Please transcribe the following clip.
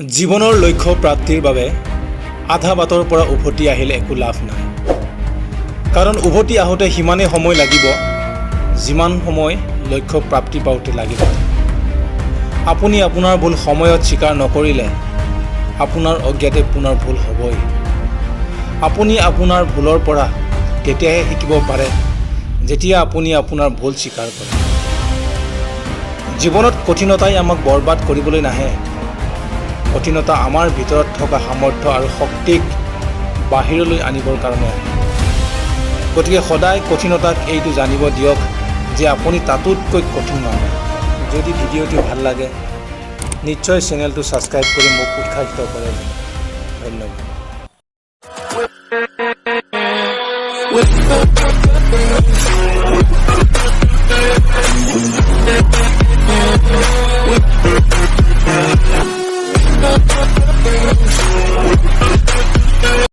জীৱনৰ লক্ষ্য প্ৰাপ্তিৰ বাবে আধা বাটৰ পৰা উভতি আহিলে একো লাভ নাই, কাৰণ উভতি আহোঁতে সিমানেই সময় লাগিব যিমান সময় লক্ষ্য প্ৰাপ্তি পাওঁতে লাগিব। আপুনি আপোনাৰ ভুল সময়ত স্বীকাৰ নকৰিলে আপোনাৰ অজ্ঞাতে পুনৰ ভুল হ'বই। আপুনি আপোনাৰ ভুলৰ পৰা তেতিয়াহে শিকিব পাৰে যেতিয়া আপুনি আপোনাৰ ভুল স্বীকাৰ কৰে। জীৱনত কঠিনতাই আমাক বৰবাদ কৰিবলৈ নাহে। কঠিনতা আমাৰ ভিতৰত থকা সামৰ্থ্য আৰু শক্তিক বাহিৰলৈ আনিবৰ কাৰণে আহে। গতিকে সদায় কঠিনতাক এইটো জানিব দিয়ক যে আপুনি তাতোতকৈ কঠিন মানুহ। যদি ভিডিঅ'টো ভাল লাগে, নিশ্চয় চেনেলটো ছাবস্ক্ৰাইব কৰি মোক উৎসাহিত কৰে। ধন্যবাদ। With